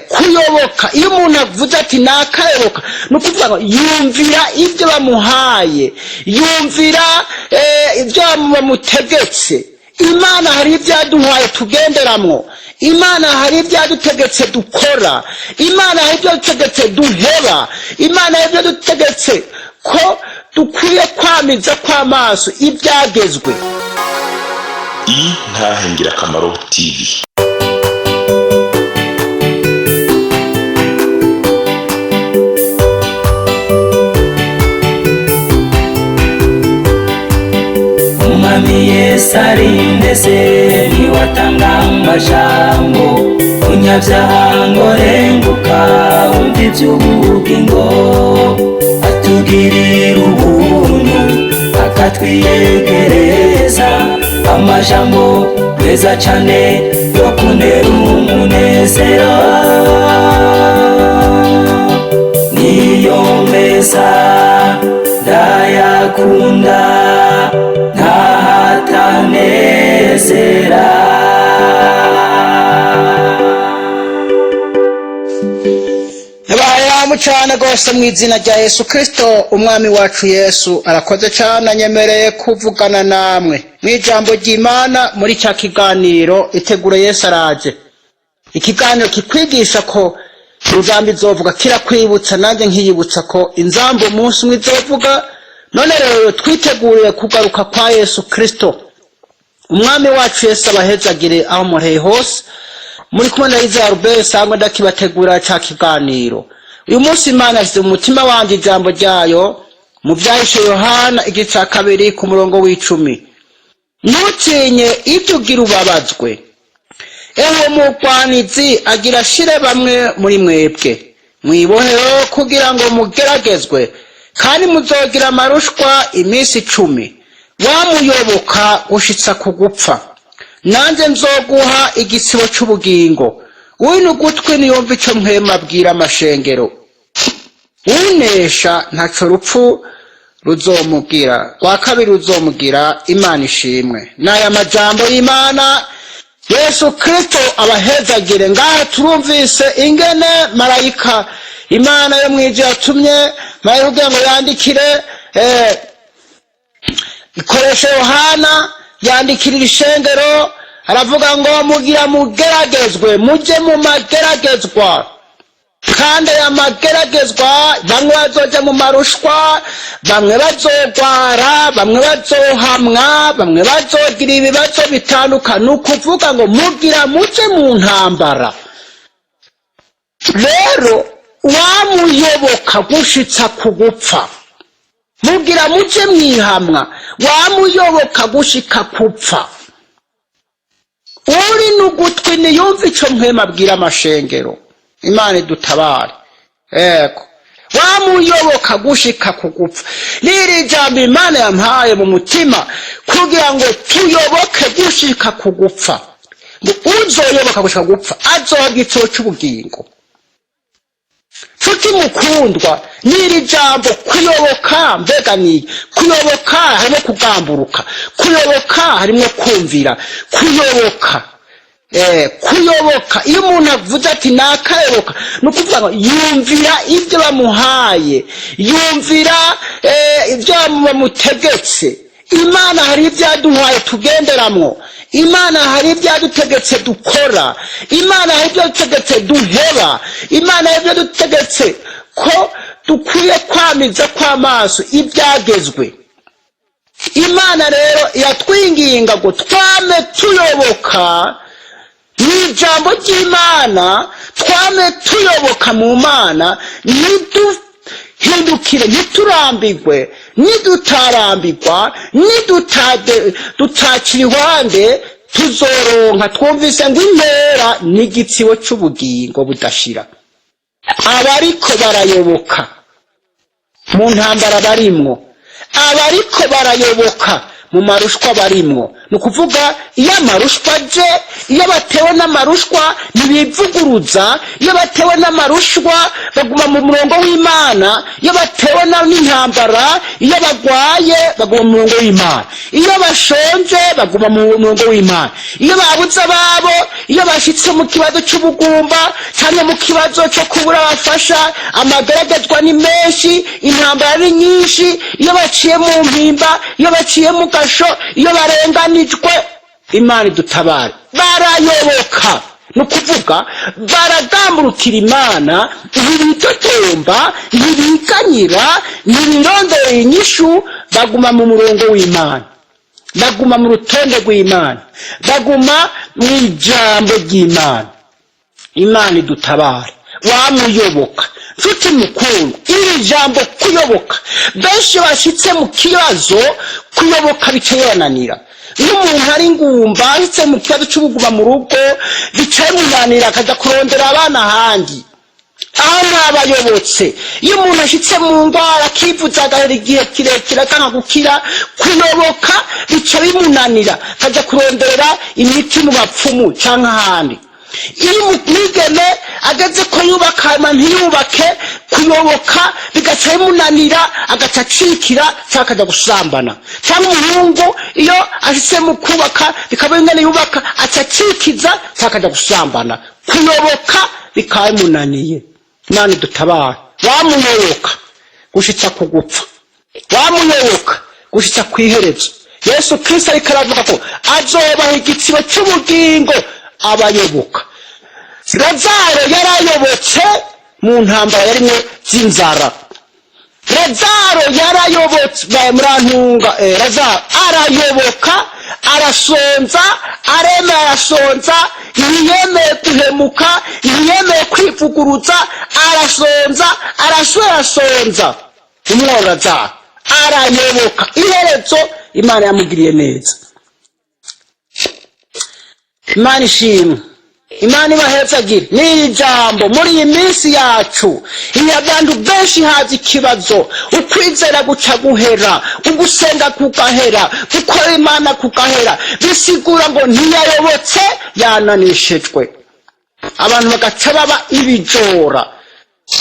Kuyoboka, iyo umuntu avuze ati nakayoboka, ni ukuvuga ngo yumvira ibyo bamuhaye, yumvira ibyo bamutegetse. Imana hari ibyo yaduhaye tugenderamwo, Imana hari ibyo yadutegetse dukora, Imana hari ibyo yadutegetse duheba, Imana hari ibyo yadutegetse ko dukwiye kwamiza kw'amaso ibyagezwe. Intahe Ngirakamaro TV. Umwami Yesu arindeze, niwatanga amajambo munyabyaha ngo renguka wumva iby'ubugingo, atugirira ubuntu akatwiyegereza amajambo meza cane yo kunera umunezero, niyo meza ndayakunda ntahatanezera. Yabaye cyane rwose mu izina rya Yesu Kristo Umwami wacu. Yesu arakoze cyane, anyemereye kuvugana namwe mu ijambo ry'Imana muri cya kiganiro Iteguro Yesu Araje, ikiganiro kikwigisha ko inzamba izovuga, kirakwibutsa nanjye nkiyibutsa ko inzamba umunsi umwe izovuga. None rero twiteguriye kugaruka kwa Yesu Kristo Umwami wacu. Yesu abahezagire aho mureye hose. Muri kumwe na Izaya Rubere sangwa, ndakibategura ca kiganiro. Uyu munsi Imana yashyize mu mutima wanjye ijambo ryayo mu Byahishe Yohana igice ca 2 ku murongo w'10: "Ntutinye ibyo ugira ubabazwe. Ewe mugwanizi agira ashire bamwe muri mwebwe mwibohero kugira ngo mugeragezwe, kandi muzogira amarushwa iminsi 10. Wamuyoboka gushitsa ku gupfa, nanjye nzoguha igitsibo c'ubugingo. Wino ugutwi niyumva ico Mpwemu abwira amashengero. Unesha ntaco rupfu ruzomugira rwa kabiri ruzomugira." Imana ishimwe n'aya majambo y'Imana. Yesu Kristo abahezagire. Ngaha turumvise ingene marayika Imana yo mwijuru yatumye marayika kugira ngo yandikire, ikoresha Yohana yandikirira ishengero. Aravuga ngo mugira mugeragezwe, mujye mu mageragezwa, kandi aya mageragezwa bamwe bazoja mu marushwa, bamwe bazogwara, bamwe bazohamwa, bamwe bazogira ibibazo bitandukanye. Ni ukuvuga ngo mugira muje mu ntambara. Rero wamuyoboka gushitsa ku gupfa, mugira muje mwihamwa, wamuyoboka gushika kupfa. Uri n'ugutwi niyumva ico Mpwemu abwira amashengero. Imana idutabare. Ego, wamuyoboka gushika ku gupfa, n'iri jambo Imana yampaye mu mutima kugira ngo tuyoboke gushika ku gupfa, ngo uzoyoboka gushika gupfa azohabwa igitabo c'ubugingo. Nshuti mukundwa, n'iri jambo kuyoboka, mbega ni kuyoboka harimo kugamburuka, kuyoboka harimo kumvira, kuyoboka, iyo umuntu avuze ati nakayoboka, ni ukuvuga ngo yumvira ibyo bamuhaye, yumvira ibyo bamutegetse. Imana hari ibyo yaduhaye tugenderamwo, Imana hari ibyo yadutegetse dukora, Imana hari ibyo yadutegetse duheba, Imana hari ibyo yadutegetse ko dukwiye kwamiza kw'amaso ibyagezwe. Imana rero yatwinginga ngo twame tuyoboka mu ijambo ry'Imana, twame tuyoboka mu Mana, ntiduhindukire, ntiturambirwe. Nidutarambirwa, nidutacira iruhande, tuzoronka. Twumvise ngo impera n'igitsibo c'ubugingo budashira. Abariko barayoboka mu ntambara barimwo, abariko barayoboka Mu marushwa barimwo, ni ukuvuga iyo amarushwa aje, iyo batewe n'amarushwa ntibivuguruza, iyo batewe n'amarushwa baguma mu murongo w'Imana, iyo batewe n'intambara, iyo bagwaye baguma mu murongo w'Imana, iyo bashonje baguma mu murongo w'Imana, iyo babuze ababo, iyo bashitse mu kibazo c'ubugumba canke mu kibazo co kubura abafasha, amageragezwa ni menshi, intambara ni nyinshi, iyo baciye mu mpimba, iyo baciye mu gasho, iyo barenganijwe, Imana idutabare, barayoboka. Ni ukuvuga baragamburukira Imana, ntibitotomba, ntibiganyira, ntibirondorera inyishu, baguma mu murongo w'Imana, baguma mu rutonde rw'Imana, baguma mu ijambo ry'Imana. Imana idutabare. Wamuyoboka, nshuti mukundwa, iri jambo kuyoboka, benshi bashitse mu kibazo kuyoboka bica bibananira. Iyo umuntu ari ngumba, ashitse mu kibazo c'ubuguma mu rugo, bica bimunanira, akaja kurondera abana ahandi, aho ntabayobotse. Iyo umuntu ashitse mu ndwara, akivuza agahera igihe kirekire akanga gukira, kuyoboka bica bimunanira, akaja kurondera imiti mu bapfumu canke ahandi. Iyo umwigeme ageze ko yubaka hanyuma ntiyubake, kuyoboka bigaca bimunanira, agaca acikira cyangwa akajya gusambana. Cyangwa umuhungu iyo ashitse mu kubaka bikaba ingene yubaka, aca acikiza cyangwa akajya gusambana, kuyoboka bikaba bimunaniye. Imana idutabara. Wamuyoboka gushitsa ku gupfa, wamuyoboka gushitsa ku iherezo, Yesu Kristo ariko aravuga ko azobaha igitsibo cy'ubugingo abayoboka. Lazaro yarayobotse mu ntambara yarimwo z'inzara. Lazaro yarayobotse, murantunga, Lazaro arayoboka, arasonza, aremera, arasonza, ntiyemeye guhemuka, ntiyemeye kwivuguruza, arasonza, arasubira arasonza. Umworo Lazaro arayoboka, iherezo Imana yamugiriye neza. Imana ishimwe, Imana ibahezagire. Ni ijambo muri iyi minsi yacu, iyo abantu benshi haza ikibazo, ukwizera guca guhera, ugusenga kugahera, gukora Imana kugahera, bisigura ngo ntiyayobotse, yananishejwe, abantu bagaca baba ibijora.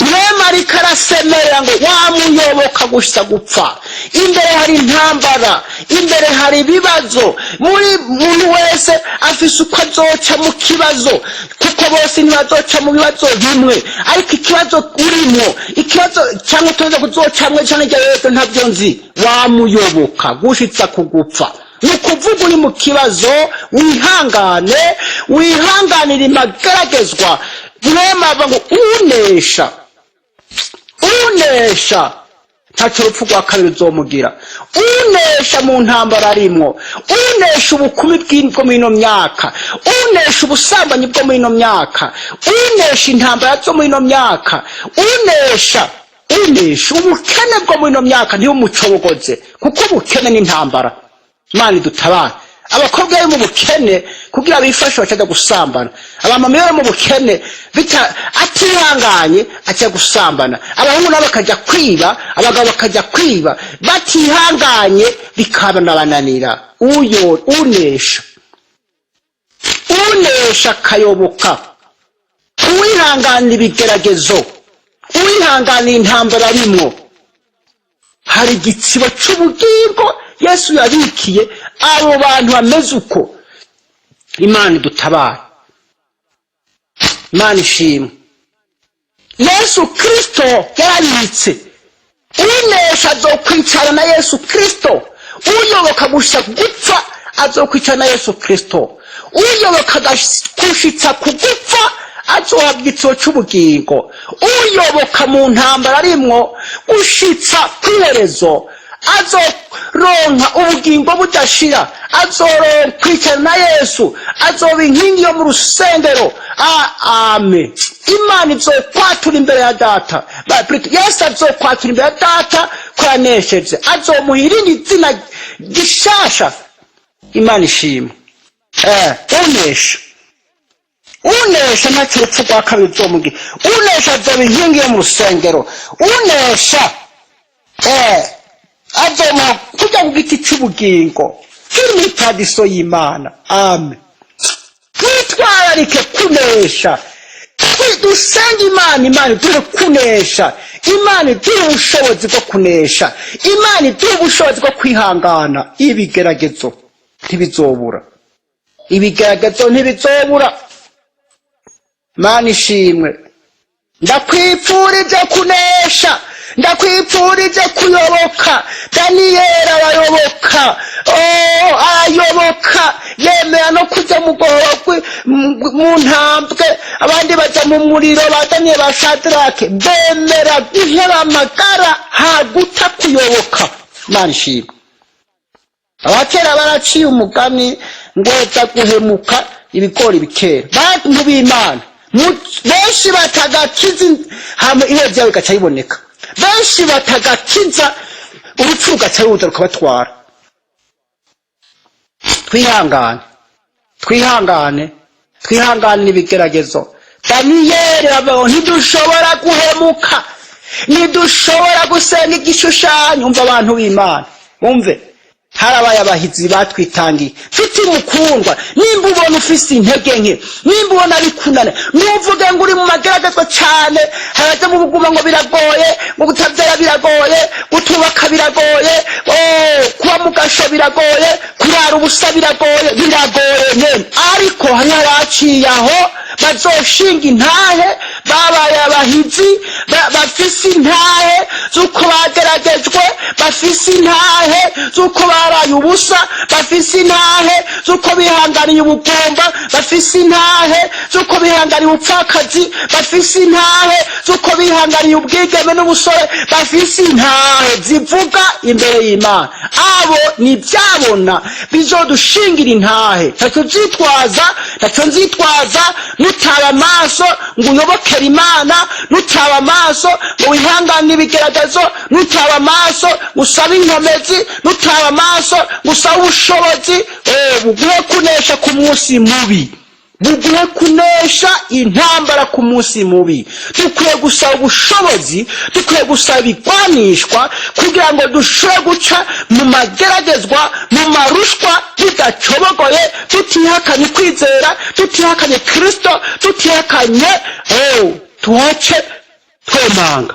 Mwema ariko arasemerera ngo wamuyoboka gusa gupfa. Imbere hari intambara, imbere hari ibibazo. Muri muntu wese afise uko azoca mu kibazo, kuko bose ntibazoca mu bibazo bimwe. Ariko ikibazo urimo, ikibazo cyangwa utuza kuzocamwe canke irya yesu, ntabyo nzi. Wamuyoboka gushitsa ku gupfa, ni ukuvuga uri mu kibazo wihangane, wihanganire imageragezwa. Mwema ava ngo unesha, unesha ntaco urupfu rwa kabiri ruzomugira. Unesha mu ntambara arimwo, unesha ubukumi bwo muri ino myaka, unesha ubusambanyi bwo muri ino myaka, unesha intambara zo muri ino myaka, unesha, unesha ubukene bwo muri ino myaka, ntibumucobogoze, kuko ubukene n'intambara. Imana idutabara. Abakobwa bari mu bukene, kugira bifashe bakaja gusambana. Abamama iyo bari mu bukene bita atihanganye aja gusambana, abahungu nabo bakajya kwiba, abagabo bakajya kwiba batihanganye, bikabanabananira. Uyo unesha, unesha akayoboka, uwihanganira ibigeragezo, uwihanganira intambara arimwo, hari igitsibo c'ubugingo Yesu yabikiye abo bantu bameze uko. Imana idutabara. Imana ishimwe. Yesu Kristo yarabitse, unesha azokwicara na Yesu Kristo. Uyoboka gushitsa gupfa azokwicara na Yesu Kristo. Uyoboka gushitsa ku gupfa azohabwa igitsiro c'ubugingo. Uyoboka mu ntambara arimwo gushitsa kw'iherezo azoronka ubugingo budashira, azoronka kwicara na Yesu, azoba inkingi yo mu rusengero. Amen. Imana izokwatura imbere ya Data. Yesu azokwatura imbere ya Data ko yanesheje, azomuha irindi zina gishasha. Imana ishimwe. Unesha, unesha ntacyo urupfu rwa kabiri ruzomugira. Unesha azoba inkingi yo mu rusengero. Unesha. Azomuha kujya ku giti cy'ubugingo kiri muri paradiso y'Imana. Amen. Twitwararike kunesha. Dusenge Imana, Imana iduhe kunesha, Imana iduhe ubushobozi bwo kunesha, Imana iduhe ubushobozi bwo kwihangana. Ibigeragezo ntibizobura, ibigeragezo ntibizobura. Mana ishimwe, ndakwipfurije kunesha, ndakwipfurije kuyoboka. Daniyeli arayoboka, oh, arayoboka, yemera no kujya mu gwobo, mu ntambwe, abandi baja mu muriro. Ba Daniyeli, ba Shadrake bemera guheba amagara haguta kuyoboka. Mana ishimwe. Abakera baraciye umugani ngo za guhemuka ibigori bikera. Bantu b'Imana, benshi batagakiza hama ibihe byabo bigaca biboneka. Benshi batagakiza, urupfu rugaca ruza rukabatwara. Twihangane, twihangane, twihangane ibigeragezo. Daniyeli bavuga ngo ntidushobora guhemuka, ntidushobora gusenga igishushanyo. Umva, abantu b'Imana, umve, harabaye abahizi batwitangiye. Mfite mukundwa, nimba ubona ufise intege nke, nimba ubona bikunane, ntuvuge ngo uri mu mageragezwa cyane, haraja mu buguma ngo biragoye, ngo gutabyara biragoye, gutubaka biragoye, oh, kuba mu gasho biragoye, kurara ubusa biragoye, biragoye nyene. Ariko hari haraciye aho bazoshinga intahe, babaye abahizi, bafise intahe z'uko bageragejwe, bafise intahe z'uko baraye ubusa, bafise intahe z'uko bihanganiye ubugumba, bafise intahe z'uko bihanganiye ubupfakazi, bafise intahe z'uko bihanganiye ubwigeme n'ubusore, bafise intahe zivuga imbere y'Imana. Abo ni ibyabona bizodushingira intahe. Ntacyo nzitwaza, ntacyo nzitwaza. Nutaba amaso ngo uyobokere Imana, nutaba amaso ngo wihangane ibigeragezo, nutaba amaso ngo usabe inkomezi, nutaba amaso ngo usabe ubushobozi buguhe kunesha ku munsi mubi, buguhe kunesha intambara ku munsi mubi. Dukwiye gusaba ubushobozi, dukwiye gusaba ibigwanishwa kugira ngo dushobore guca mu mageragezwa, mu marushwa, tudacobogoye, tutihakanye kwizera, tutihakanye Kristo, tutihakanye, oh, tuhace twemanga.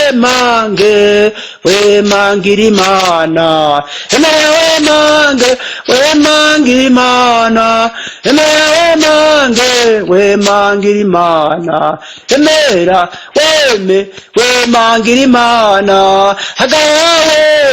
Wemange, wemangira Imana. Emera wemange, wemangira Imana. Emera wemange, wemangira Imana. Emera weme, wemangira Imana. Hagarara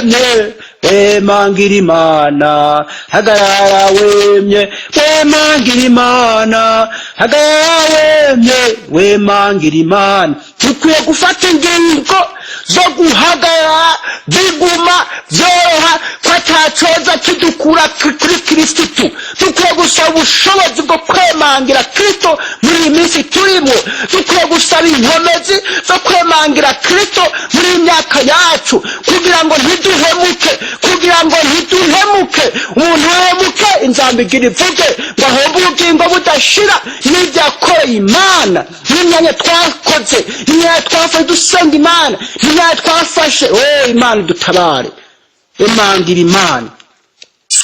wemye, wemangira Imana. Hagarara wemye, wemangira Imana. Hagarara wemye, wemangira Imana. Dukwiye gufata ingingo zo guhagarara, biguma byoroha ko atacoza kidukura kuri Kirisitu. Dukwiye gusaba ubushobozi bwo kwemangira Kristo muri iyi minsi turimo. Dukwiye gusaba inkomezi zo kwemangira Kristo muri iyi myaka yacu kugira ngo ntiduhemuke, kugira ngo ntiduhemuke. Umuntu ahemuke, inzamba igira ivuge ngo ahombe ubugingo budashira n'ibyo yakoreye Imana, n'imyanya twakoze, n'imyanya twafashe dusenga Imana, n'imyanya twafashe. Oh, Imana idutabare. Emangira Imana,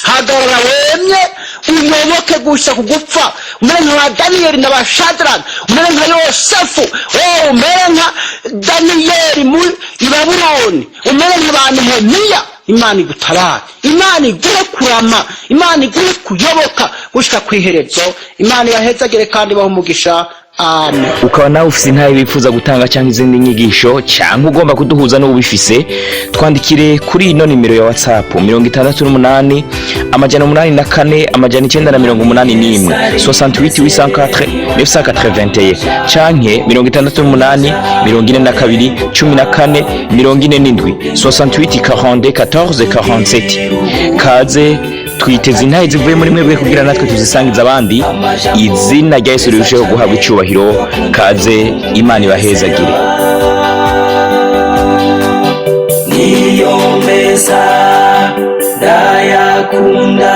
hagarara wemye, uyoboke gusa ku gupfa, umere nka ba Daniyeli na ba Shadraka, umere nka Yosefu, oh, umere nka Daniyeli muri i Babuloni, umere nka ba Nehemiya. Imana igutabare, Imana iguhe kurama, Imana iguhe kuyoboka gushika kw'iherezo. Imana ibahezagire kandi ibahe umugisha. Amen. Ukaba nawe ufise intahe wifuza gutanga cyangwa izindi nyigisho, cyangwa ugomba kuduhuza n'ubifise, twandikire kuri ino nimero ya WhatsApp: 68 804 981, 68 804 981, canke 68 42 14 47, 68 42 14 47. Kaze, twiteze intahe zivuye muri mwebwe kugira natwe tuzisangiza abandi, izina rya Yesu rirusheho guhabwa icyubahiro. Kaze, Imana ibahezagire. Niyo meza ndayakunda.